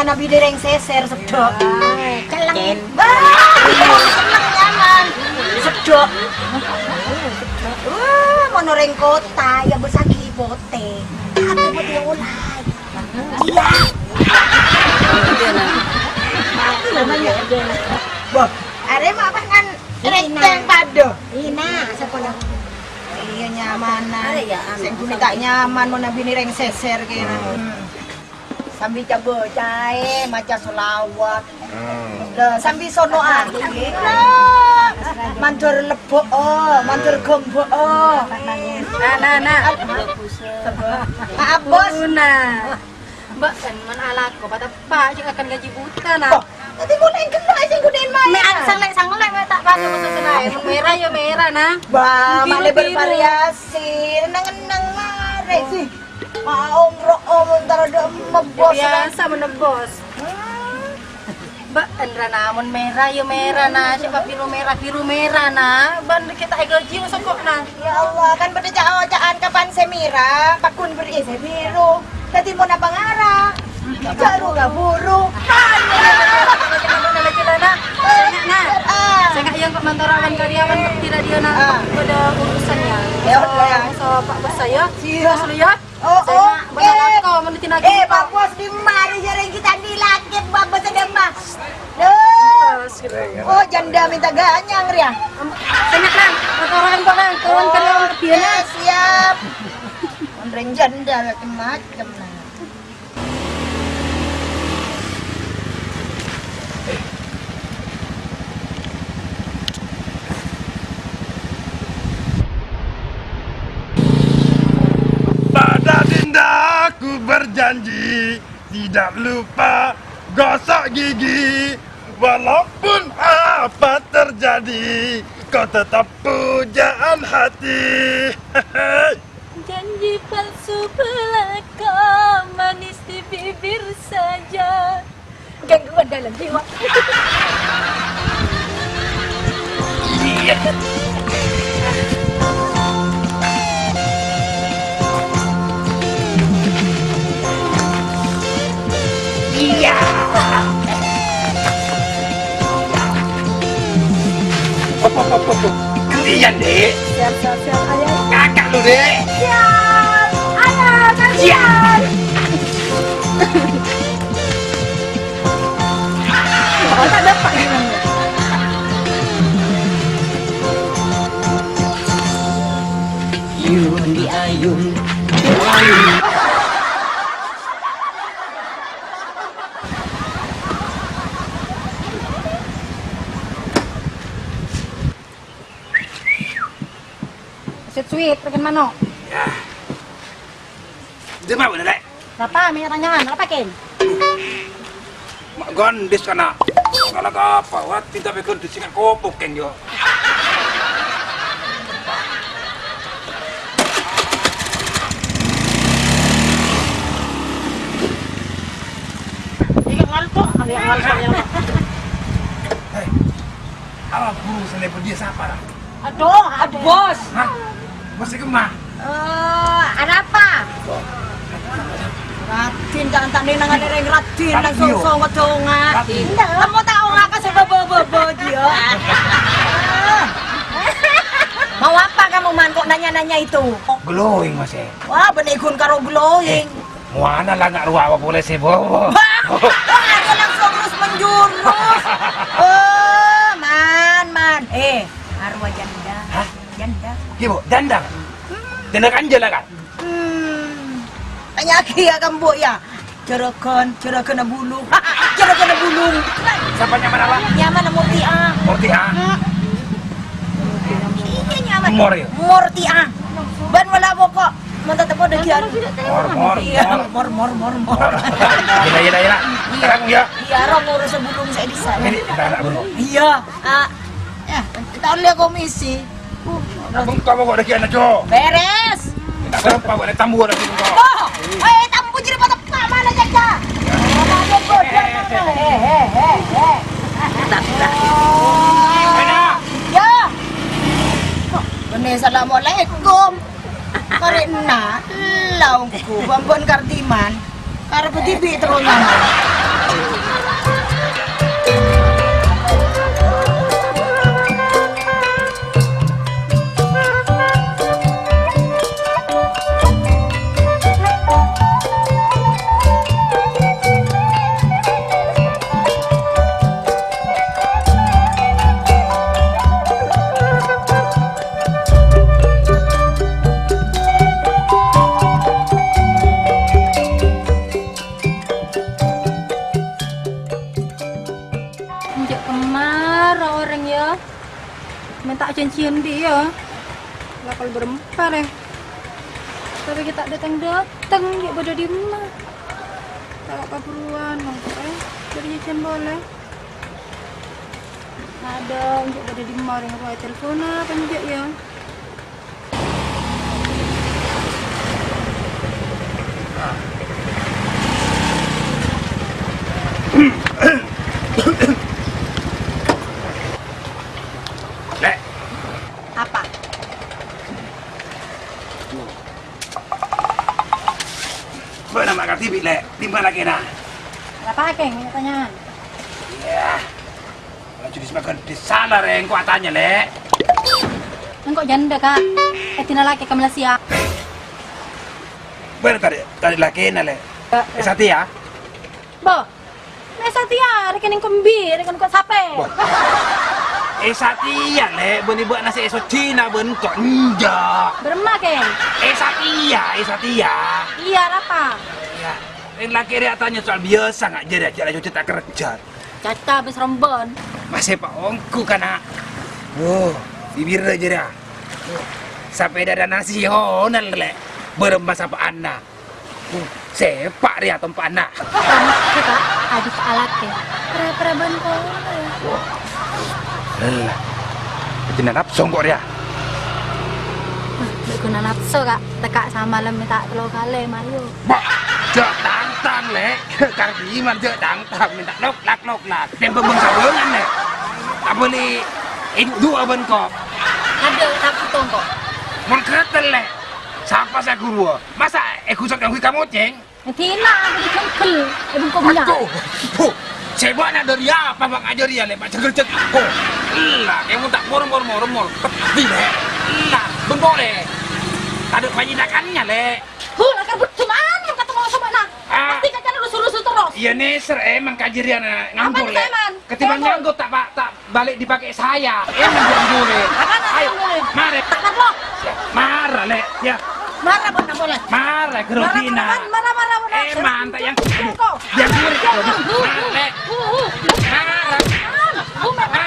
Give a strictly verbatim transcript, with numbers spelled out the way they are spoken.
Nabi dereng seser sedok. Celeng. Wah, seneng nyaman. Sedok. Wah, mon oreng kota ya besagi pote. Aku pote olai. Iya. Wah, are mah apa kan renteng pado. Ina, sekolah. Iya nyaman. Sing bune tak nyaman mon nabi dereng seser kira. Sambi ca-bacae, maca sholawat. Hmm. Lho, sambi sono ati. Nah, mandor lebok, oh, mandor gombok, oh. Nah, nah, nah. Maaf, Bos. Nah. Mbak, kan man alako, pateppa, cek akan gaji buta, nah. Oh, tadi mulai kena sing gunain main. Me' sang lek, sang lek, me' tak pakai khusus lain. Merah ya merah, nah. Wah, biru, male biru. Bervariasi. Neng-neng mare sih. Ah, omro, om, entar ada mebos, biasa kan? Menebos. Hmm. Mbak, enra namun merah, ya merah, nah. Siapa biru merah, biru merah, nah. Ban kita ego jiwa sokok, nah. Ya Allah, kan pada ca'o-ca'an kapan semira, pakun beri saya biru. Tadi mau napa ngara? Baru kaburu. Nah, nah. Ah. Saya nggak yang kok mantorawan karyawan kok tidak dia, nah. Ah. Pada urusannya. Ya, so, ya. So, Pak Bos saya. Iya. Bos lu ya. Oh, saya oh, nggak, eh, benar kok, menurut lagi eh, kok. Pak Bos, di mana jarang kita di langit, Pak Bos ada, Mas? Loh. Pas, gitu. Oh, janda minta ganyang, ya? Em, enak, Nang. Motoran kok, Nang. Turun ke dalam, oh, ke dia, Nang. Iya, siap. Orang janda macam-macam, Nang. Pada dinda aku berjanji tidak lupa gosok gigi. Walaupun apa terjadi, kau tetap pujaan hati. Janji palsu belaka, manis di bibir saja. Gangguan dalam jiwa. Iya. Iya. Hop, hop, hop, hop, hop. Kelian, Dek. Siap, siap, siap. Ayo. Kakak lu, Dek. Siap. Ayo, kalian. Siap. Oh, tak dapat gimana? Yun, di ayun. Sweet-sweet, reken mano. Ya. Dia mau, Lek? Napa, minyak tanyaman? Napa, Ken? Mak gondis kana. Kalau apa? Wah, tinta pegon di sini kopok, Ken, yo. Iya, ngalto, ada yang ngalto, ya. Hei, apa guru selepo dia siapa, lah? Aduh, aduh, Bos. Hah? Bos itu mah? Eh, ada apa? Radin, jangan tak nang ada yang Radin, Radin, langsung yo. Songo donga. Radin. Kamu tahu apa sebab bobo dia? Mau apa kamu, Man, kok nanya-nanya itu? Glowing, Mas, ya? Wah, benegun karo glowing. Eh, Muana la nga' rowa apa polè sè bobo. Wah, wah, dia langsung terus menjurus. Oh, man, man. Eh, arowa janda. Hah? Janda. Iya, Bu, janda. Hmm. Janda kanja la, kan? Hmm. Tanya lagi ya, kamu, Bu, ya. Juragan, juragan bulung. Juragan bulung. Siapa nyaman apa? Nyaman Murtiah. Murtiah? Hmm. Iya, nyaman. Mor, ya? Murtiah. Ban wala pokok. Mon tetep padâ ghi anu. Mor, mor, iya, mor. Mor, mor, mor, mor. Mor. Gila, gila, gila. Iya. Sekarang, ya. Iya, ro ngurus bulung sè dissa. Ini, bentar, bentar, bentar. Iya. Ah, ya, taon lè komisi. Uh, abang kamu kok lagi anak, Jo? Beres. Kita berempat, boleh tambu lagi, Jo. Oh, eh, tambu jadi pada Pak mana, Caca? Mana ada bodoh, mana? Eh, eh, eh, eh. Enak. Ya. Ini assalamualaikum. Karena laungku bambon kardiman. Karep dibi terus nama. Kemma orèng, yâ. Mènta janjiân bi', yâ. Lakar bârâmpa, rè. Tapè ghi' ta' dâteng-dâteng, ghi' bâdâ dimma. Ta' kabhuruwân, mangkana, eh, bâdâ jhâjhân polè. Adâ, ghi' bâdâ dimma orèng rowa telponna, apa enjâ', yâ? Lè'. Apa? Bâ'na ma' ngartè bi', Lè', dimma lakèna? Arapa, Kèng, tanya'an? Iyâ. Laju dismakan disana, rè, engko' atanya, Lè'. Engko' janda, Kak. Èdina lakè ka Malaysia. Bâ'na tadâ', tadâ' lakèna, Lè'. Yâ, yâ. È Satya? Bo. È Satya, rèken engko' embi', rèken engko' sapè? Bo. È Satya, Lè', bânnè bâ'na sè èsojjhina bân engko', enjâ'. Bârâmma, Kèng? È Satya, è Satya. Iyâ, arapa? Iyâ. Rèng lakè' rèya atanya soal biyasa, nga' jârèya jâ' la cocok ta' kerja. Caca bes rombon. Masè pa ongghu, kana'. Wo, bibirra jârèya. Sapèda nasional, Lè'. Bârâmma sapa'anna. Wo, sèpa' rèya tompa'anna. Sama, Kak. Adis alakè. Pra-pra bân polè. Wo. Lha. Èdina napso engko' rèya. Bâ' ghuna napso, Kak. Tèka' samalem mènta tello kalè, Mario. Bâ', jâ' tang-tang, Lè'. Kar Biman jâ' tang-tang, mènta lok-lak, lok-lak. Tèmbhâng bâng-sabângan, Lè'. Abâli èdu'a bân ko'. Adâ', ta' bhuto ko'. Mon ghâtel, Lè'. Sapa sè aghâruwâ? Masa' èghusot kaangghuy kamocèng? Èdina, abâli jhânggel. È bengko bânnya'. Aduh, bu, sè bâ'na dâri apa, Bang, ajârèya, Lè'? Bâ' jhânggel-jhânggel. Ella, kèmon ta' mormor-mormor. Peddi, Lè'. Ella, bân polè. Tadâ' panyedakannya, Lè'. Hu, lakar beddhu manèng katemmo so bâ'na. Ah. Pasti cacana rusu-rusu terros. Iyâ, nèser emang ka jârèya nganggur, Lè'. Apaan emang? Ketimbang nganggur, ta' pa-, ta' bâli' dipakè saya. Emang dianggurè. Apaan dianggurè? Ayo, marè. Tak perlu. Marè, Lè'. Yâ. Marè, bân, polè. Marè, marè, marè, marè, marè. Emang ta' yang, aduh, dianggurè. Marè, Lè'. Hu, hu. Marè. Hu, marè.